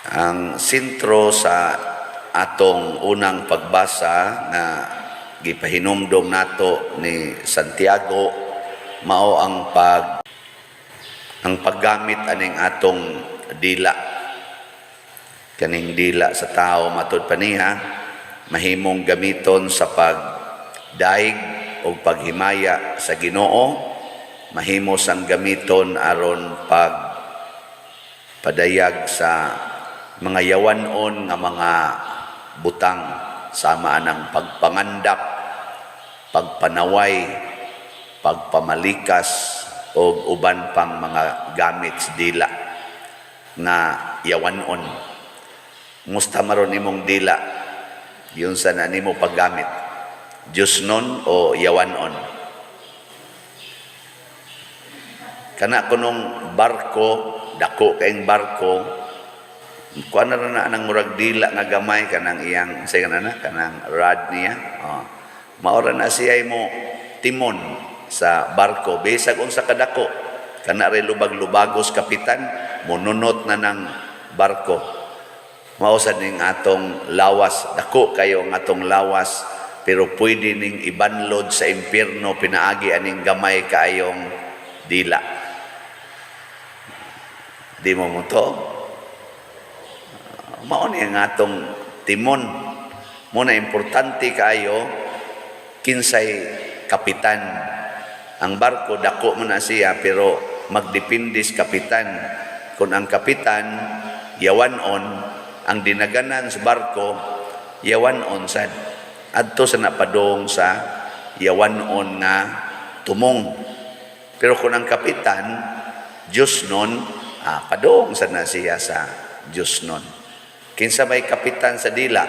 Ang sentro sa atong unang pagbasa nga gipahinumdom nato ni Santiago mao ang paggamit aning atong dila. Kaning dila sa tao, matud pa niya, mahimong gamiton sa pagdaig o paghimaya sa Ginoo, mahimo sang gamiton aron pag padayag sa mga yawanon nga mga butang sama anang pagpangandak, pagpanaway, pagpamalikas o uban pang mga gamit sa dila nga yawanon. Musta maron imong dila? Yun sa na nimo paggamit? Diyosnon o yawanon? Kana kunong barko, dako kaing barko, kuan na na nang murag dila nga gamay kanang iyang say kana na kanang rod niya. Oh. Mao ra na siya mo timon sa barko bisag unsa kadako. Kana ray lubag-lubagos kapitan, monunot na ng barko. Mao sad ning atong lawas, dako kayo ang atong lawas, pero pwede ning ibanlod sa impierno pinaagi aning gamay kaayong dila. Di mo mo to? Mao ni ang atong timon. Muna importante kaayo kinsay kapitan. Ang barko dako man na siya, pero magdepende sa kapitan. Kung ang kapitan yawanon, ang dinaganan sa barko yawanon sad. Adto sa napadong sa yawanon nga tumong. Pero kung ang kapitan Diyosnon, padong sad na siya sa Diyosnon. Kinsa may kapitan sa dila?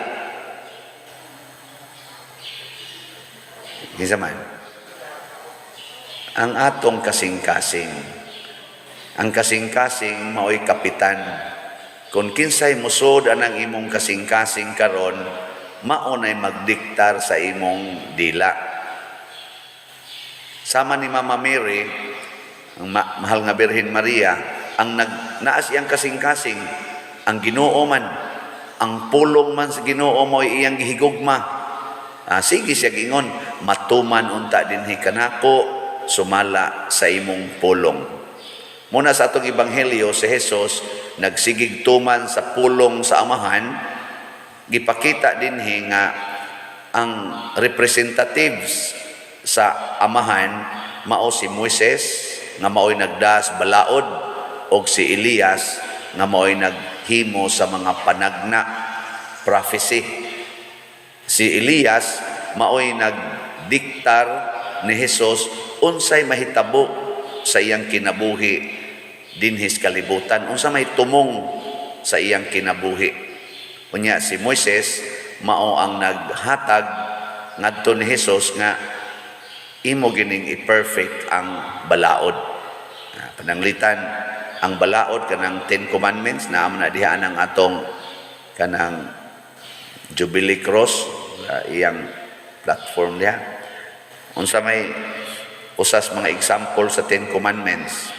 Kinsa man? Ang atong kasing-kasing. Ang kasing-kasing mao'y kapitan. Kung kinsay musod anang imong kasing-kasing karon, mao nay magdiktar sa imong dila. Sama ni Mama Mary, ang mahal nga Birhen Maria, ang nag naas iyang kasing-kasing, ang Ginoo man, ang pulong man sa Ginoo mo iyang gihigugma. Sige siya gingon, "Matuman unta dinhi kanako sumala sa imong pulong." Muna sa atong ebanghelyo, si Jesus nagsigig tuman sa pulong sa Amahan, gipakita dinhi nga ang representatives sa Amahan mao si Moises nga mao'y nagdas balaod og si Elias nga mao'y naghimo sa mga panagna, prophecy. Si Elias mao'y nagdiktar ni Jesus unsay mahitabo sa iyang kinabuhi dinhis kalibutan, unsa may tumong sa iyang kinabuhi. Unya si Moises mao ang naghatag ngadto ni Jesus nga imo gining i-perfect ang balaod. Pananglitan ang balaod kanang Ten Commandments na amo na diha ang atong kanang Jubilee Cross, iyang platform diha. Unsa may usas mga example sa Ten Commandments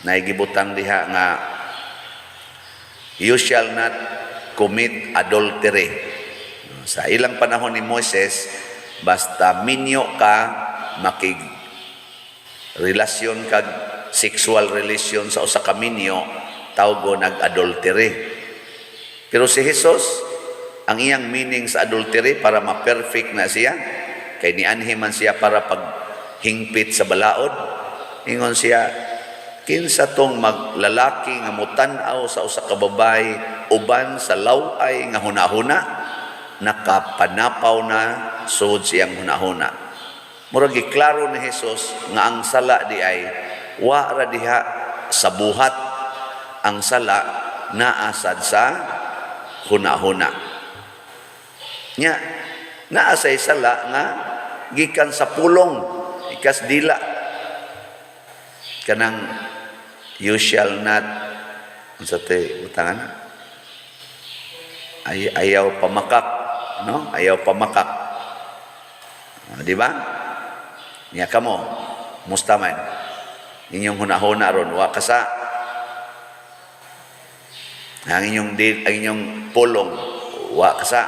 na gibutang diha nga "You shall not commit adultery"? Sa ilang panahon ni Moises, basta minyo ka, makig relasyon kag sexual relation sa usa ka minyo, tawgo nag-adultery. Pero si Jesus, ang iyang meaning sa adultery para ma-perfect na siya, kay nianhi man siya para paghingpit sa balaod, ingon siya, kinsa tong maglalaki nga mutan-aw sa usa ka babae uban sa laway nga hunahuna, nakapanapaw na sud siyang hunahuna. Murag giklaro ni Jesus nga ang sala di ay wa ra diha sa buhat, ang sala naa sad sa hunahuna. Nya naa say sala nga gikan sa pulong, ikas dila, kanang "You shall not," unsa te utangan, ay ayaw pamakak, no? Ayaw pamakak. Di ba? Nya kamo, musta man inyong hunahuna ron? Wa kasa. Ang inyong pulong wa ka sa.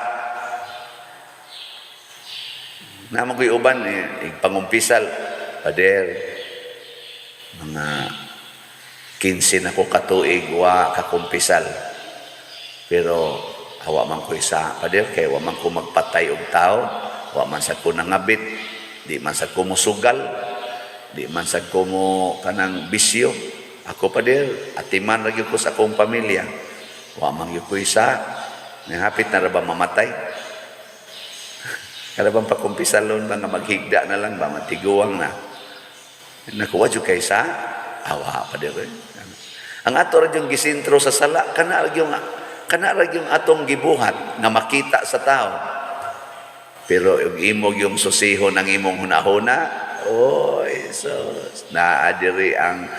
Naa man ko'y uban eh, pangumpisal, "Pader, mga 15 na ko katuig wa kakumpisal. Pero awa man ko isa, pader, kay wa man ko magpatay og tao, wa man sa ko nangabit, di man sa ko musugal, di man sa ko mo kanang bisyo. Ako, pader, atiman ra gyud ko sa akong pamilya. Wa man gyud ko isa. Nahapit na ra ba mamatay?" Kada bang pakumpisalon ba nga maghigda na lang ba, matiguang na. Nakuha jud kay sa awa pa dire. Ang ato ra yung gisintro sa sala, kana ra yung atong gibuhat nga makita sa tao. Pero yung imong yung susihon ang imong hunahuna, oy, so naa diri ang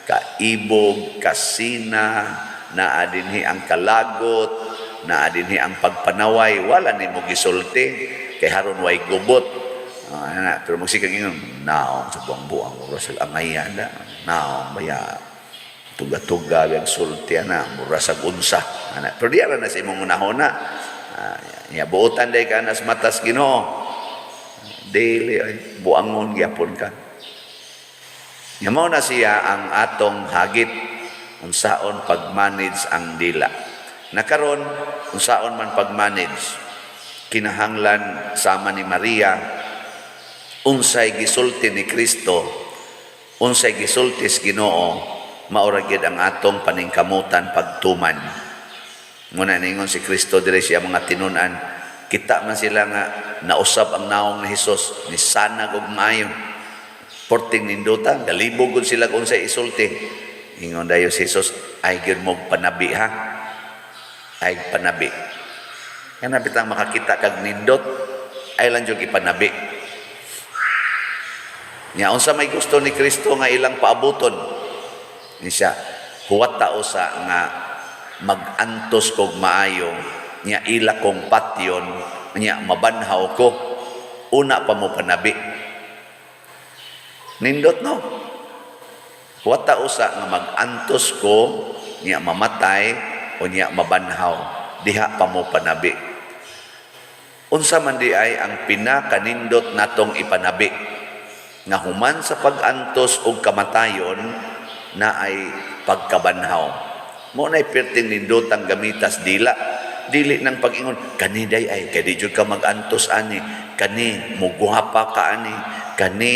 kaibog, kasina, naa dinhi ang kalagot, naa dinhi ang pagpanaway, wala nimo gisulti kay haron way gubot. Ah, ana, pero magsikang ingon, naong sa buang-buang, mura sa angayan na, naong baya, tuga-tuga yang sulti ana, mura sa unsa. Ana, pero di ra na sa imong hunahuna. Ah, ya buotan day ka nas matas Ginoo. Dili ay buangon gyapon ka. Nya mao na siya ang atong hagit unsaon pag-manage ang dila. Nakaron unsaon man pag-manage, kinahanglan sama ni Maria, unsay gisulti ni Kristo, unsay gisulti sa Ginoo, mao ra gyud ang atong paningkamutan pagtuman. Muna ningon si Kristo diri siya mga tinun-an, kita man sila nga nausab ang naong ni Hesus, ni sanag og maayo. Porting nindutan, galibog gud sila kung unsay isulti. Ingon dayo si Jesus, "Ay gyud mo panabi ha. Ay panabi." Kana bitang makakita kag nindot, ay lang jud ipanabi. Nya unsa may gusto ni Kristo nga ilang paabuton? Ni siya, huwat ta usa nga mag-antos kog maayo, nya ila kong patyon, nya mabanhaw ko, una pa mo panabi. Nindot, no? Huwat ta usa nga mag-antos ko, nya mamatay, o nya mabanhaw, diha pa mo panabi. Unsa man di ay ang pinakanindot natong ipanabi? Nga human sa pag-antos og kamatayon na ay pagkabanhaw. Mo na'y perting nindotang gamitas dila. Dili nang pag-ingon, kani day ay, kay di jud ka mag-antos ani, kani muguhapa ka ani, kani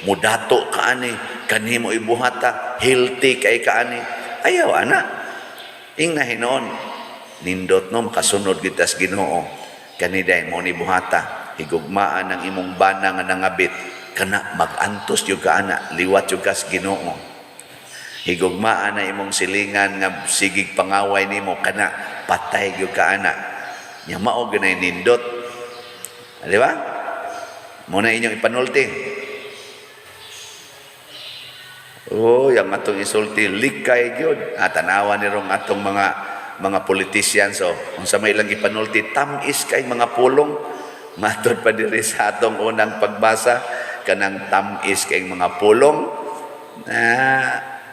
mudato ka ani, kani mo ibuhata, healthy kay ka ani. Ayaw, ana. Ing na hinoon, nindot no, makasunod kita sa Ginoo. Kani day mo ni buhata, higugmaan ang imong bana nga nangabit, kana mag-antos jud ka ana, liwat jud ka sa Ginoo. Higugmaan na imong silingan nga sigig pangaway nimo, kana patay gyud ka ana. Nya mao ganay nindot. Di ba? Mo na inyong ipanulti. Oh, yang atong isulti likay gyud. Ah, tanawa ni rong atong mga politicians, so unsa may ilang ipanulti, tam-is kay mga pulong. Matod pa diri sa atong unang pagbasa, kanang tam-is kay mga pulong na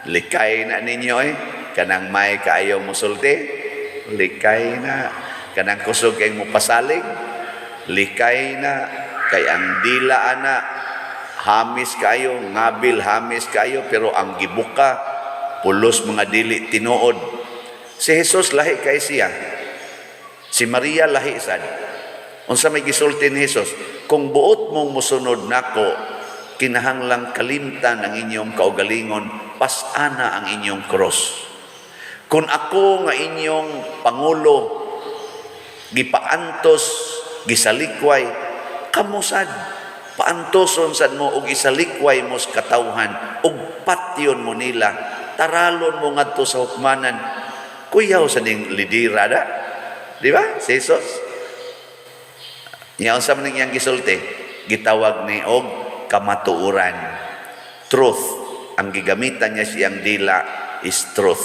likay na ninyo eh. Kanang may kaayo musulti, likay na. Kanang kusog kay mo pasalig, likay na. Kay ang dila ana hamis kayo, ngabil hamis kayo, pero ang gibuka pulos mga dili tinuod. Si Jesus lahi kay siya. Si Maria lahi sad. Unsa may gisulti ni Jesus? "Kung buot mong musunod nako, kinahanglang kalimtan ang inyong kaugalingon, pasana ang inyong cross. Kung ako nga inyong pangulo gipaantos, gisalikway, kamo sad paantoson sad mo og isalikway mo sa katawhan ug patyon mo nila, taralon mo ngadto sa hukmanan." Kuyaw sa ning lidira da, di ba? Si Jesus niya, unsa man iyang gisulti? Gitawag ni og kamatuoran, truth. Ang gigamitan niya siyang dila is truth.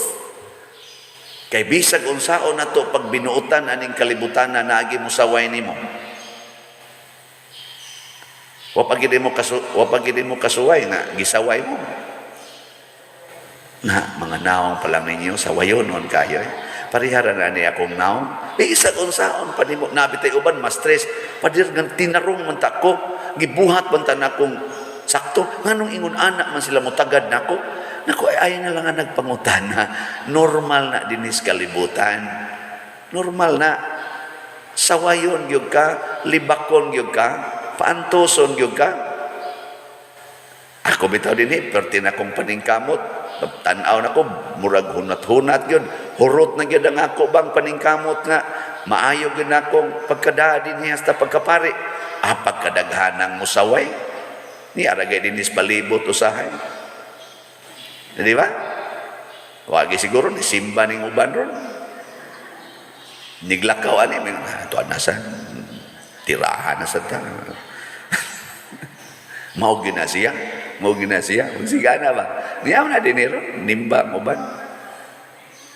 Kay bisag unsaon nato pagbinuotan aning kalibutan na naagi mo saway nimo. Wa pa gid mo kasuway nga gisaway mo. Na mga naong pa lang ninyo sawayon nun kayo eh. Parihara na ni akong naong. Bisag unsaon pa nimo, naa bitay uban ma-stress. "Pader, nga tinarong man ta ko, gibuhat man ta nakong sakto, nganong ingon ana man sila mutagad nako?" Nako, ay ayaw na lang nga nagpangutana. Normal na dinis kalibutan. Normal na. Sawayon gyud ka, libakon gyud ka, paantoson gyud ka. Ako bitaw dinhi, perti na akong paningkamot. Tanaw na ko, murag hunat-hunat yun. Hurot na gyud ang ako bang paningkamot nga maayo gyud na akong pagkadaa dinhi hasta pagkapari. Ah, pagkadaghanang musaway. Ni aragay dinis palibot usahay. Di ba? Wagi siguro ni simba ning uban ron. Niglakaw ani may ato na sa tirahan na sa ta. Mao gyud na siya. Mao gyud na siya. Magsigana ba? Niya na din ron, nimba mo uban.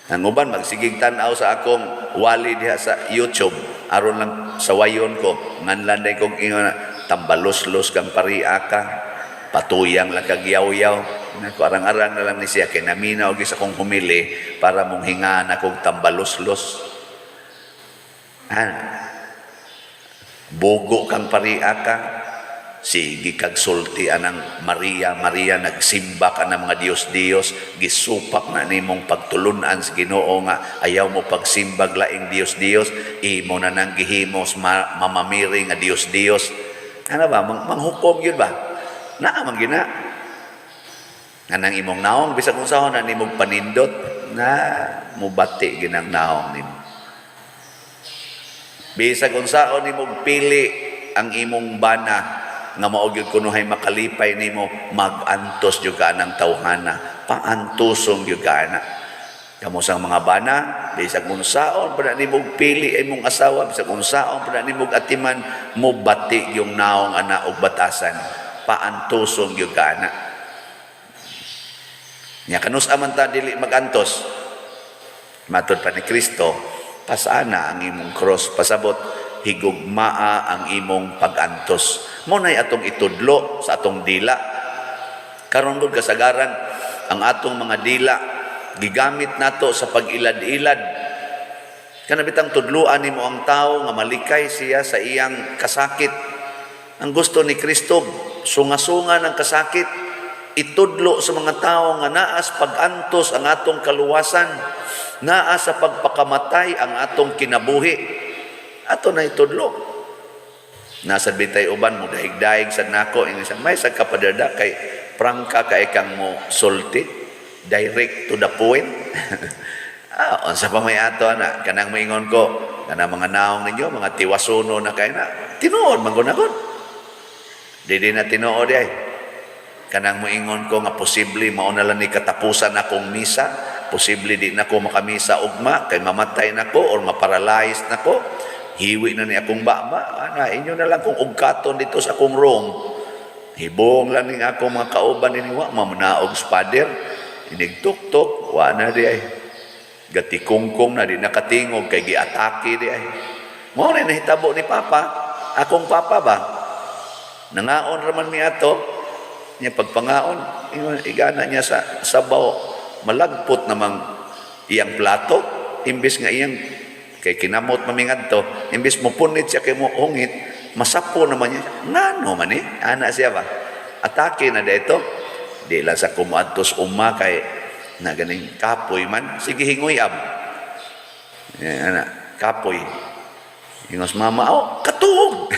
Ang uban magsigig tan-aw sa akong wali diha sa YouTube aron lang sawayon ko, nganlan day kong ingon na, "Tambalos-los kang paria ka, patuyang lang kag yaw-yaw." Nako, arang-arang na lang ni siya kay naminaw gyud sa akong humili para mong hingan akong tambalos-los. Ah, "Bugo kang paria ka, sige kag sulti anang Maria, Maria, nagsimba ka ng mga Diyos-Diyos, gisupak na nimong pagtulunan sa Ginoo nga ayaw mo pagsimbag laing Diyos-Diyos, imo na nang gihimos Mama Mary nga Diyos-Diyos." Ano ba, manghukom yun ba? Naa man gina. Nga nang imong naong, bisag unsaon na nimong panindot, na mubati ginang naong nimo. Bisag unsaon nimong pili ang imong bana nga mao gyud kunuhay makalipay nimo, magantos gyud ka ng tawhana, paantuson gyud ka ana. Kamo sang mga bana, bisag unsaon pa na nimong pili imong asawa, bisag unsaon pa na nimong atiman, mobati yung naong ana og batasan, paantuson gyud ka ana. Nya kanus man ta dili magantos? Matod pa ni Kristo, pasana ang imong cross, pasabot higugmaa ang imong pagantos. Mo nay atong itudlo sa atong dila. Karon gud kasagaran ang atong mga dila gigamit nato sa pag-ilad-ilad. Kana bitang tudluan nimo ang tao nga malikay siya sa iyang kasakit. Ang gusto ni Kristo, sunga-sunga ng kasakit, itudlo sa mga tao nga naas pag-antos ang atong kaluwasan, naa sa pagpakamatay ang atong kinabuhi. Ato na itudlo. Nasa bitay uban mo daig-daig sa nako ingon siya, "May sa kapaderda kay prangka kay kang mo sulti, direct to the point." Ah, unsa pa may ato ana kanang moingon ko kanang mga naong ninyo mga tiwasuno na kay na tinuod man gud akon. Di na tinuod ay. Kanang moingon ko nga posible mao na lang ni katapusan akong misa, posible di na ko makamisa ugma kay mamatay na ko or maparalyze na ko. Hiwi na ni akong baba. Ana, inyo na lang kung ugkaton dito sa akong room. Hibong lang ning akong mga kauban ini, wa mamanaog spader. Inig tuk-tuk, wa na di ay. Gatikungkong na, di nakatingog kay giatake di ay. Mao na nahitabo ni Papa, akong papa ba? Nangaon raman mi ato, niya pagpangaon, ingon igana niya sa sabaw, malagpot namang iyang plato, imbes nga iyang kay kinamot mamingad to, imbes mo punit siya kay mo hungit, masapo naman niya. Ngano man eh, ana siya ba? Atake na dito. Di lang sa kumuadtos uma kay na ganing kapoy man, sige hingoy ab. Yan, ana, kapoy. Ingos mama, "Oh, katuog."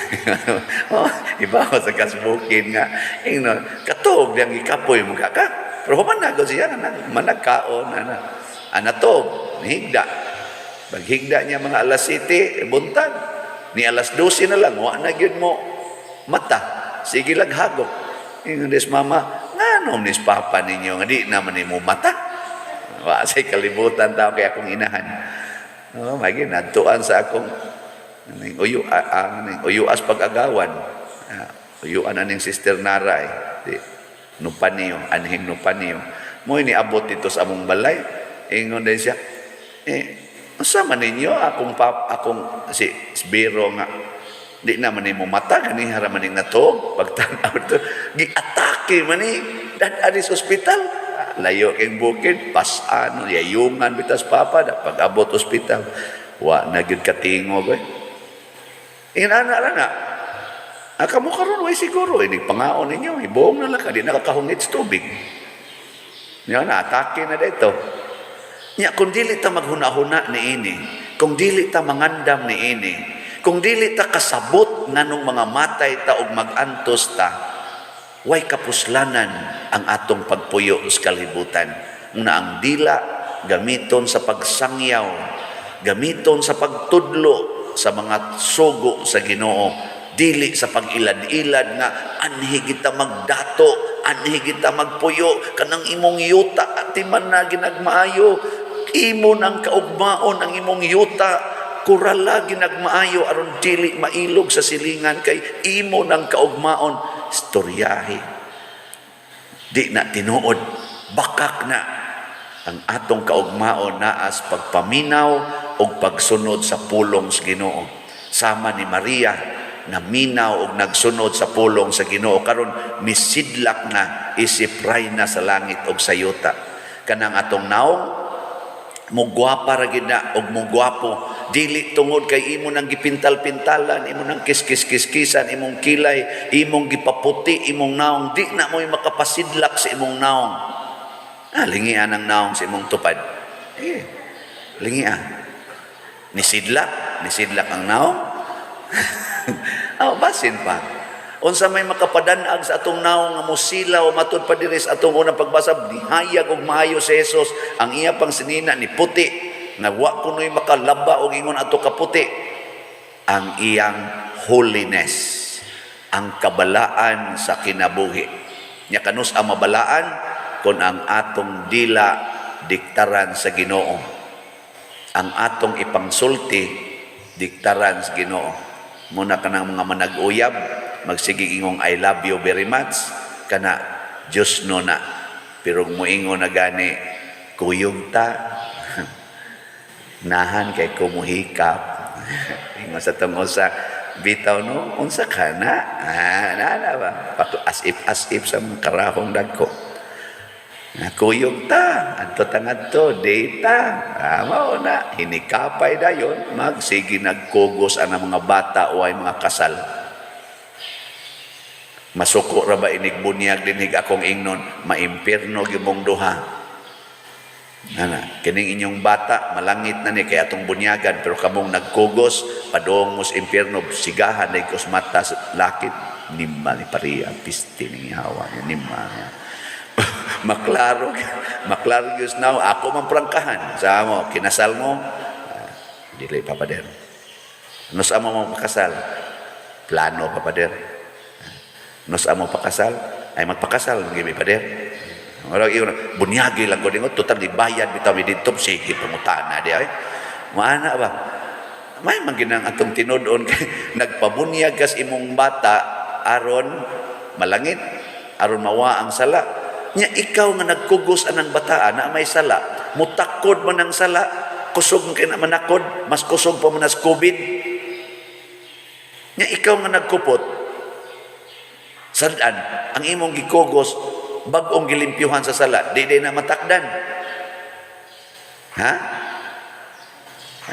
Oh, iba ko sa kasbukin nga. Ingno, "Katuog yang ikapoy mo ka ka." Pero human na ko siya, managkaon, ana. Ana to, nihigda. Paghigda niya mga alas 7, buntag. Ni alas 12 na lang, wa na gyud mo mata. Sige lang hagok. Ingon des mama, "Ngano nis papa ninyo nga di naman nimo mata?" Wa say kalibutan tao kay akong inahan. Oh, magi nadtuan sa akong ning uyo ning uyuas pag-agawan. Ah, uyuan aning Sister Nara eh. Di nupaniyo, anhing nupaniyo. Mo niabot dito sa among balay. Ingon din siya, "Eh, unsa man ninyo akong pap, akong si Biro nga di naman nimo mata, gani ra man ning natog pagtan-aw to, gi-atake man ni dad sa ospital." Layo kay bukid, pasan, yayungan bitas papa da pag-abot ospital. Wa na gyud katingog eh. Inana ra na. Ah, kamo karon way siguro ini pangaon ninyo, ibong na lang ka, di nakakahungit sa tubig. Nya na atake na dito. Nya kung dili ta maghuna-huna ni ini, kung dili ta mangandam ni ini, kung dili ta kasabot nganong mga matay ta og mag-antos ta, way kapuslanan ang atong pagpuyo sa kalibutan. Muna ang dila gamiton sa pagsangyaw, gamiton sa pagtudlo sa mga sugo sa Ginoo, dili sa pag-ilad-ilad nga anhi kita magdato, anhi kita magpuyo, kanang imong yuta ati man na ginagmaayo, imo nang kaugmaon ang imong yuta, kurala ginagmaayo aron dili mailog sa silingan kay imo nang kaugmaon. Istoryahe, di na tinuod, bakak na. Ang atong kaugmaon naas pagpaminaw og pagsunod sa pulong sa Ginoo, sama ni Maria, naminaw og nagsunod sa pulong sa Ginoo, karon misidlak na isip rayna sa langit og sa yuta. Kanang atong naong mugwapa ra gid na og mugwapo, dili tungod kay imo nang gipintal-pintalan, imo nang kiskis-kiskisan imong kilay, imong gipaputi imong naong. Di na mo'y makapasidlak sa imong naong. Ah, lingian ang naong sa imong tupad eh, lingian, nisidlak, nisidlak ang naong. Oh, basin pa unsa may makapadanag sa atong naong nga mosilaw matud pa diri sa atong unang pagbasa, nihayag og maayo si Jesus, ang iya pang sinina ni puti nga wa kunoy makalaba og ingon ato kaputi. Ang iyang holiness, ang kabalaan sa kinabuhi nya. Kanus ang mabalaan kon ang atong dila diktaran sa Ginoo, ang atong ipangsulti diktaran sa Ginoo. Muna kanang mga manag-uyab, magsige ingong "I love you very much," kana Diyos no na. Pero muingon na gani, "Kuyog ta," nahan kay kumuhikap. Ingon sa tong usa, "Bitaw no, unsa ka na?" Ah, na na ba? As if sa mga karahong dagko. Kuyog ta, adto ta ngadto, data. Ah, mao na, hinikapay dayon, magsige nagkugos ang mga bata o ay mga kasal. Masuko ra ba inig bunyag dinig akong ingnon, maimpirno gyud mong duha. Ana, kining inyong bata malangit na ni kay atong bunyagan, pero kamong nagkugos padung mo sa impyerno, sigahan na kus mata sa lakit nimma ni pariya pisti ning hawa nimma. Maklaro, maklaro gyud now ako man prangkahan sa mo kinasal mo. Ah, dili pa, pader. Ano sa mo pakasal? Plano pa, pader. No sa mo pakasal? Ay, magpakasal gibi, pader. Wala iyon, bunyagi lang ko dingo, total di bayad bitaw mi didto, sige pangutana di ay. Maana ba? May man ginang atong tinud-on kay nagpabunyag kas imong bata aron malangit, aron mawa ang sala. Nya ikaw nga nagkugos anang bataan na may sala, mutakod man ang sala, kusog man kay na manakod, mas kusog pa man as COVID. Nya ikaw nga nagkupot, sadan, ang imong gikugos, bag-ong gilimpyuhan sa sala, di di na matakdan. Ha?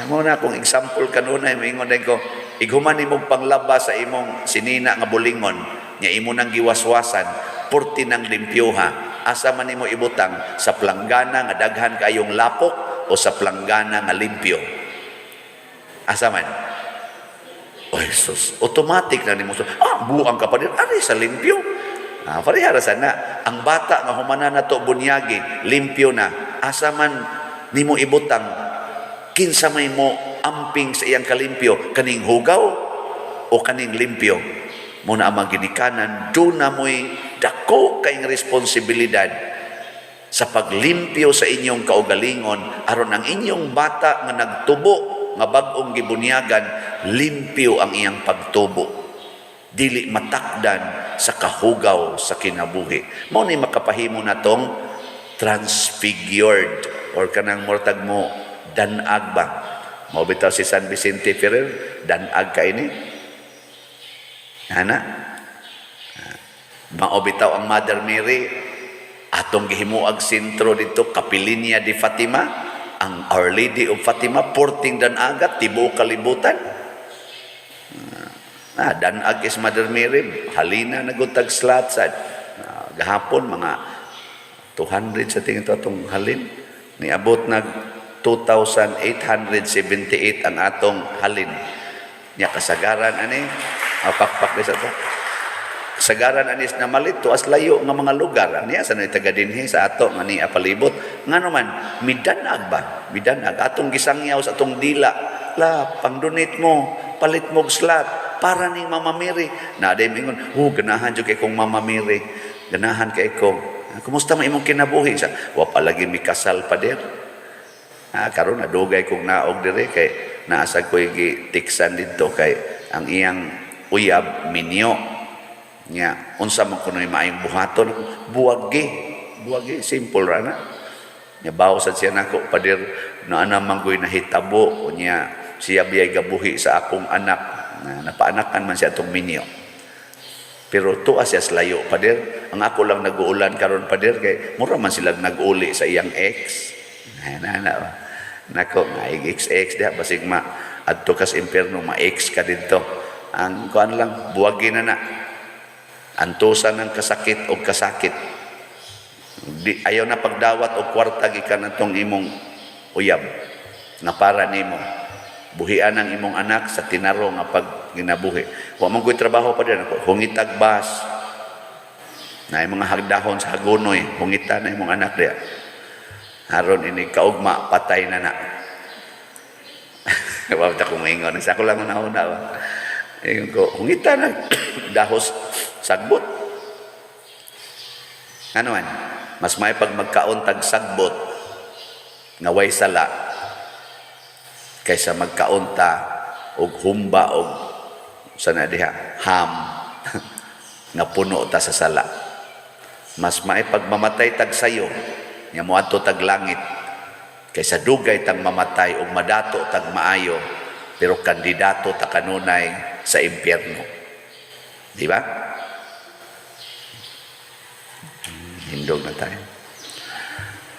Mo na kung example kanunay moingon din ko, ighuman nimong panglaba sa imong sinina nga bulingon, nya imo nang giwaswasan, purti nang limpyuha. Asa man nimo ibutang, sa planggana nga daghan kayong lapok o sa planggana nga limpyo? Asa man? Oy, sus, automatic na nimo. Ah, buang ka pa din. Ari sa limpyo. Ah, pareha ra sana. Ang bata nga humana na to bunyagi, limpyo na. Asa man nimo ibutang, kinsa may mo amping sa iyang kalimpyo, kaning hugaw o kaning limpyo? Muna ang mga ginikanan, duna mo'y dako kayong responsibilidad sa paglimpyo sa inyong kaugalingon aron ang inyong bata nga nagtubo nga bag-ong gibunyagan, limpyo ang iyang pagtubo, dili matakdan sa kahugaw sa kinabuhi. Mao ni makapahimo natong transfigured or kanang murtag mo danag ba. Mao bitaw si San Vicente Ferrer, danag ka ini ana. Mao bitaw ang Mother Mary. Atong gihimuag sentro dito, Capellania de Fatima, ang Our Lady of Fatima, porting danaga, tibuok kalibutan. Ah, danag is Mother Mary, halina na gud tag slot sad. Ah, gahapon mga 200 sa tingin to atong halin. Niabot nag 2,878 ang atong halin. Nya kasagaran ani, ah, pakpak di sa to. Kasagaran anis na malit to as layo nga mga lugar. Aniya sa taga dinhi sa ato nga ni palibot. Ngano man midanag ba? Midanag atong gisangyaw sa atong dila. La pang-donate mo, palit mo og slot para ning Mama Mary. Na day mingon, "Oh, ganahan jud kay kong Mama Mary. Ganahan kay ko. Kumusta man imong kinabuhi?" Sa wa pa lagi mi kasal pa der. Ah, karon nadugay kog naog dire kay naa sad ko'y gitiksan didto kay ang iyang uyab minyo. Nya unsa man kuno'y maayong buhaton, buwagi. Buwagi, simple ra na. Nya bawo sad siya nako, "Pader, na ana man ko'y nahitabo, nya siya biyay gabuhi sa akong anak." Na napaanakan man siya atong minyo. Pero tuwa siya sa layo, pader. Ang ako lang nag-uulan karon, pader, kay mura man sila nag-uli sa iyang ex. Na na na. Nako, nga ex ex diha, basig ma adto kas impierno, ma-ex ka didto. Ang kuan lang, buwagi na na. Antusan ng kasakit o kasakit. Di, ayaw na pagdawat og kwarta gikan atong imong uyab nga para nimo. Buhian ang imong anak sa tinaro nga pag ginabuhi. Wa man ko'y trabaho pa din ako. Hungitag bus. Na mga hagdahon sa Hagonoy, hungita na imong anak diya. Haron ini kaugma patay na na. Wa ta ko maingon, sa ako lang una-una ba. Ingon ko, hungita na dahos sagbot. Ano man? Mas may pag magkaon tag sagbot nga way sala kaysa magkaon ta og humba og sa na diha ham nga puno ta sa sala. Mas may pag mamatay tag sayo nga moadto tag langit kaysa dugay tang mamatay og madato tag maayo pero kandidato ta kanunay sa impyerno. Di ba? Hindog na tayo.